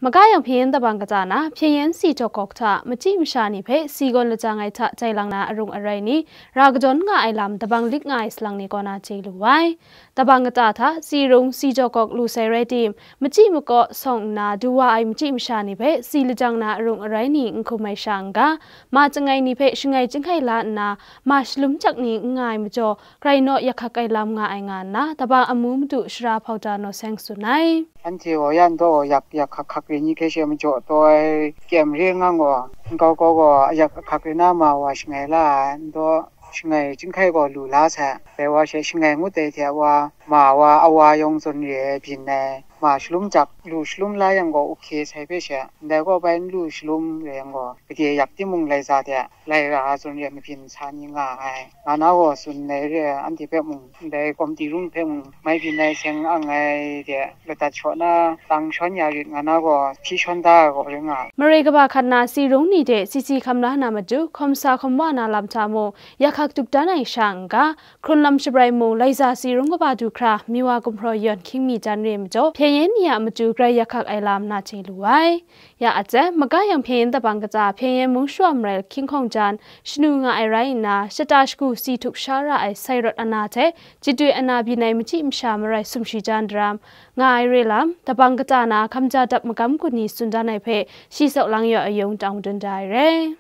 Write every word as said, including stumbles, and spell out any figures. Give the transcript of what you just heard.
Maga yang hpyen dabang kata na, hpyen yen si jaw gawk hta, machyi masha ni hpe si gawn lajang ai hta jai lang na arung arai ni, ra kadawn nga ai lam dabang lik nga ai salang ni kaw na chye lu ai. Dabang kata hta, si rung si jaw gawk lu sai rai tim, machyi makaw sawng nna du wa ai machyi masha ni hpe si lajang na arung arai ni n hkum ai sha n ga, ma chyangai ni hpe shangai chyinghkai la nna, ma shalum jak ni n nga ai majaw, grai naw yak hkak ai lam nga ai nga nna, dabang amu madu Shara Hpawda Naw Seng tsun ai. Anhte gaw ya ndaw gaw yak, yak hkak hkak re ni hkrai she majaw taw ai, kyem re ngang gaw, nkau kau gaw ayak ahkak re na ma wa shangai la ai, ndaw shangai chyinghkai gaw lu la sai. Dai wa she shangai ngut ai hte wa, ma wa, awa yawng zawn re ai byin ai, ma shalum jak, lu shalum la yang gaw, ok sai hpe she, ndai gaw bai n lu shalum re yang gaw, gade yak timung lai za de, lai ra ai zawn re mabyin sa ni nga ai, nga na gaw tsun ai re ai, anhte hpe mung, ndai kawmti rung hpe mung, mai byin ai seng ang ai de, ladat shaw na, tang shawn ya rit nga na gaw, hpyi shawn da ai gaw ring nga ai. Marai kaba hkan na si rung ni de si si hkam la na matu, hkawm sa hkawm wa na lam hta mung, yak hkak duk dan ai sha n ga, hkrun lam shabrai mung, lai za si rung kaba du hkra, mi wa gumhpraw yawn hkying mi jan re ai majaw, hpyen yen ni a matu grai yak hkak ai lam na chye lu ai. Ya a tsai, maga yang hpyen yen dabang kata, hpyen yen mung shawa marai lahkying hkawng jan, shanu nga ai rai nna, shata shagu si htup sha ra ai sai rawt ana hte, jadoi ana byin ai machyi masha marai sumshi jan daram, nga ai re lam, dabang kata na, hkamja dap magam kun ni tsun dan ai hpe, shi Sawk Lang Yaw Ayung tang madun da ai re.